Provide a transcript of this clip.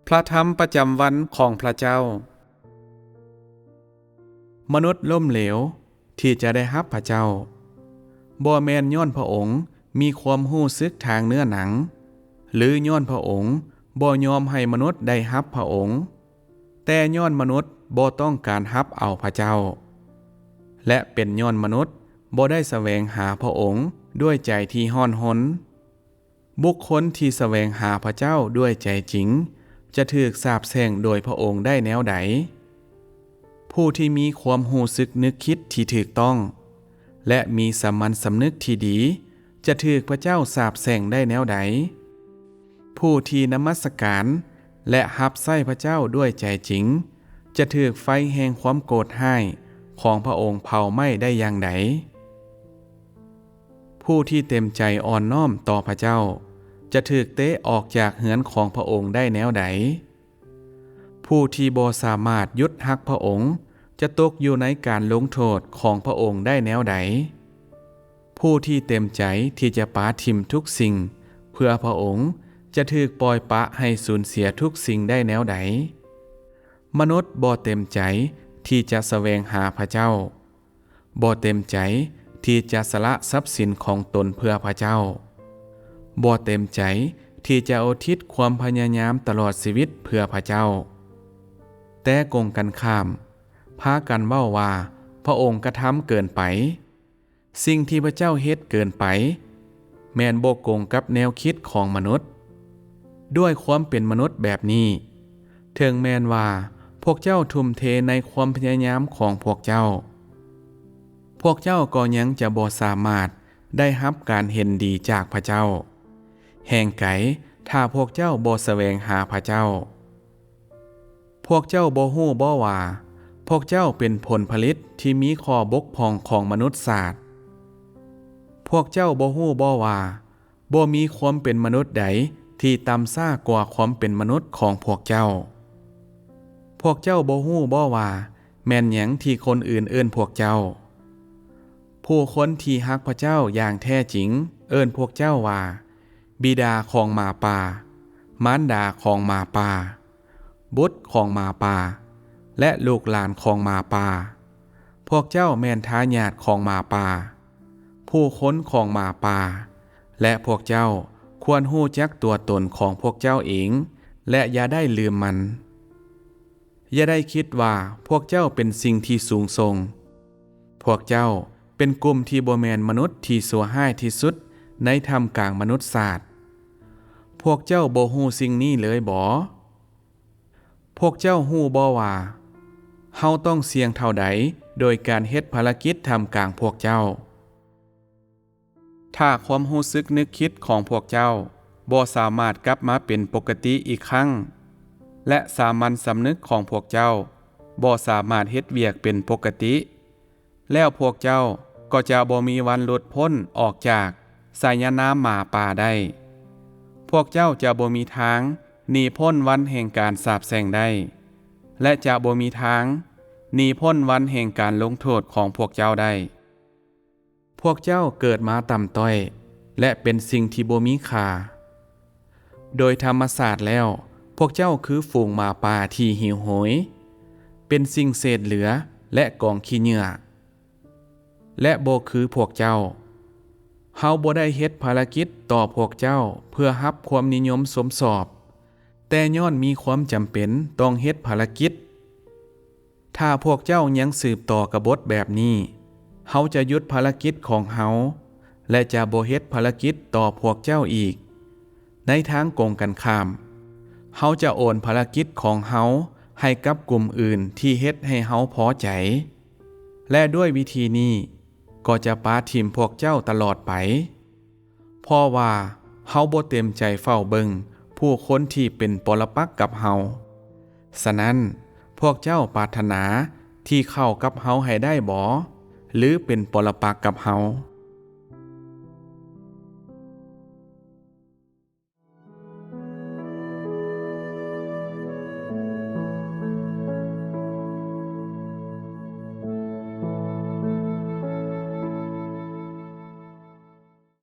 ພະທຳປະຈຳວັນຂອງພະເຈົ້າ. ມະນຸດລົ້ມເຫຼວທີ່ຈະໄດ້ຮັບພະເຈົ້າ ບໍ່ແມ່ນຍ້ອນພະອົງມີຄວາມຮູ້ສຶກທາງເນື້ອໜັງ ຫຼື ຍ້ອນພະອົງບໍ່ຍອມໃຫ້ມະນຸດໄດ້ຮັບພະອົງ, ແຕ່ຍ້ອນມະນຸດບໍ່ຕ້ອງການຮັບເອົາພະເຈົ້າ ແລະ ເປັນຍ້ອນມະນຸດບໍ່ໄດ້ສະແຫວງຫາພະອົງດ້ວຍໃຈທີ່ຮ້ອນຮົນ. ບຸກຄົນທີ່ສະແຫວງຫາພະເຈົ້າດ້ວຍໃຈຈິງ ຈະຖືກສາບແຊ່ງໂດຍພະອົງໄດ້ແນວໃດ? ຜູ້ທີ່ມີຄວາມຮູ້ສຶກນຶກຄິດທີ່ຖືກຕ້ອງ ແລະ ມີສາມັນສຳນຶກທີ່ດີ ຈະຖືກພະເຈົ້າສາບແຊ່ງໄດ້ແນວໃດ? ຜູ້ທີ່ນະມັດສະການ ແລະ ຮັບໃຊ້ພະເຈົ້າດ້ວຍໃຈຈິງ ຈະຖືກໄຟແຫ່ງຄວາມໂກດຮ້າຍຂອງພະອົງເຜົາໄໝ້ໄດ້ຢ່າງໃດ? ຜູ້ທີ່ເຕັມໃຈອ່ອນນ້ອມຕໍ່ພະເຈົ້າ ຈະຖືກເຕະອອກຈາກເຮືອນຂອງພະອົງໄດ້ແນວໃດ? ຜູ້ທີ່ບໍ່ສາມາດຢຸດຮັກພະອົງ ຈະຕົກຢູ່ໃນການລົງໂທດຂອງພະອົງໄດ້ແນວໃດ? ຜູ້ທີ່ເຕັມໃຈທີ່ຈະປະຖິ້ມທຸກສິ່ງເພື່ອພະອົງ ຈະຖືກປ່ອຍປະໃຫ້ສູນເສຍທຸກສິ່ງໄດ້ແນວໃດ? ມະນຸດບໍ່ເຕັມໃຈທີ່ຈະສະແຫວງຫາພະເຈົ້າ, ບໍ່ເຕັມໃຈທີ່ຈະສະຫຼະຊັບສິນຂອງຕົນເພື່ອພະເຈົ້າ, ບໍ່ເຕັມໃຈທີ່ຈະອຸທິດຄວາມພະຍາຍາມຕະຫຼອດຊີວິດເພື່ອພະເຈົ້າ. ແຕ່ກົງກັນຂ້າມ, ພາກັນເວົ້າວ່າພະອົງກະທຳເກີນໄປ. ສິ່ງທີ່ພະເຈົ້າເຮັດເກີນໄປ ແມ່ນບໍ່ກົງກັບແນວຄິດຂອງມະນຸດ. ດ້ວຍຄວາມເປັນມະນຸດແບບນີ້, ເຖິງແມ່ນວ່າພວກເຈົ້າທຸ່ມເທໃນຄວາມພະຍາຍາມຂອງພວກເຈົ້າ, ພວກເຈົ້າກໍຍັງຈະບໍ່ສາມາດໄດ້ຮັບການເຫັນດີຈາກພະເຈົ້າ, ແຮ່ງໄກຖ້າພວກເຈົ້າບໍ່ສະແຫວງຫາພະເຈົ້າ. ພວກເຈົ້າບໍ່ຮູ້ບໍວ່າ ພວກເຈົ້າເປັນຜົນຜະລິດທີ່ມີຂໍ້ບົກຜ່ອງຂອງມະນຸດສາດ? ພວກເຈົ້າບໍ່ຮູ້ບໍວ່າ ບໍ່ມີຄວາມເປັນມະນຸດໃດທີ່ຕ່ຳຊ້າກວ່າຄວາມເປັນມະນຸດຂອງພວກເຈົ້າ? ພວກເຈົ້າບໍ່ຮູ້ບໍວ່າ ແມ່ນຫຍັງທີ່ຄົນອື່ນເອີ້ນພວກເຈົ້າ? ຜູ້ຄົນທີ່ຮັກພະເຈົ້າຢ່າງແທ້ຈິງເອີ້ນພວກເຈົ້າວ່າ ບິດາຂອງໝາປ່າ, ມານດາຂອງໝາປ່າ, ບຸດຂອງໝາປ່າ ແລະ ລູກຫຼານຂອງໝາປ່າ. ພວກເຈົ້າແມ່ນທາຍາດຂອງໝາປ່າ, ຜູ້ຄົນຂອງໝາປ່າ, ແລະ ພວກເຈົ້າຄວນຮູ້ຈັກຕົວຕົນຂອງພວກເຈົ້າເອງ ແລະ ຢ່າໄດ້ລືມມັນ. ຢ່າໄດ້ຄິດວ່າພວກເຈົ້າເປັນສິ່ງທີ່ສູງສົ່ງ. ພວກເຈົ້າເປັນກຸ່ມທີ່ບໍ່ແມ່ນມະນຸດທີ່ຊົ່ວຮ້າຍທີ່ສຸດໃນທ່າມກາງມະນຸດຊາດ. ພວກເຈົ້າບໍ່ຮູ້ສິ່ງນີ້ເລີຍບໍ? ພວກເຈົ້າຮູ້ບໍວ່າ ເຮົາຕ້ອງສ່ຽງເທົ່າໃດໂດຍການເຮັດພາລະກິດທ່າມກາງພວກເຈົ້າ? ຖ້າຄວາມຮູ້ສຶກນຶກຄິດຂອງພວກເຈົ້າບໍ່ສາມາດກັບມາເປັນປົກກະຕິອີກຄັ້ງ ແລະ ສາມັນສຳນຶກຂອງພວກເຈົ້າບໍ່ສາມາດເຮັດວຽກເປັນປົກກະຕິ, ແລ້ວພວກເຈົ້າກໍຈະບໍ່ມີວັນຫຼຸດພົ້ນອອກຈາກສາຍຍານາມໝາປ່າໄດ້. ພວກເຈົ້າຈະບໍ່ມີທາງໜີພົ້ນວັນແຫ່ງການສາບແຊ່ງໄດ້ ແລະ ຈະບໍ່ມີທາງໜີພົ້ນວັນແຫ່ງການລົງໂທດຂອງພວກເຈົ້າໄດ້. ພວກເຈົ້າເກີດມາຕ່ຳຕ້ອຍ ແລະ ເປັນສິ່ງທີ່ບໍ່ມີຄ່າ. ໂດຍທຳມະຊາດແລ້ວ, ພວກເຈົ້າຄືຝູງໝາປ່າທີ່ຫິວໂຫຍ, ເປັນສິ່ງເສດເຫຼືອ ແລະ ກອງຂີ້ເຫຍື້ອ. ແລະ ບໍ່ຄືພວກເຈົ້າ. ເຮົາບໍ່ໄດ້ເຮັດພາລະກິດຕໍ່ພວກເຈົ້າເພື່ອຮັບຄວາມນິຍົມຊົມຊອບ, ແຕ່ຍ້ອນມີຄວາມຈຳເປັນຕ້ອງເຮັດພາລະກິດ. ຖ້າພວກເຈົ້າຍັງສືບຕໍ່ກະບົດແບບນີ້, ເຮົາຈະຢຸດພາລະກິດຂອງເຮົາ ແລະ ຈະບໍ່ເຮັດພາລະກິດຕໍ່ພວກເຈົ້າອີກ. ໃນທາງກົງກັນຂ້າມ, ເຮົາຈະໂອນພາລະກິດຂອງເຮົາໃຫ້ກັບກຸ່ມອື່ນທີ່ເຮັດໃຫ້ເຮົາພໍໃຈ, ແລະ ດ້ວຍວິທີນີ້ກໍຈະປະຖິ້ມພວກເຈົ້າຕະຫຼອດໄປ. ເພາະວ່າເຮົາບໍ່ເຕັມໃຈເຝົ້າເບິ່ງຜູ້ຄົນທີ່ເປັນປໍລະປັກກັບເຮົາ. ສະນັ້ນ, ພວກເຈົ້າປາດຖະໜາທີ່ເຂົ້າກັບເຮົາໃຫ້ໄດ້ບໍ ຫຼື ເປັນປໍລະປັກກັບເຮົາ?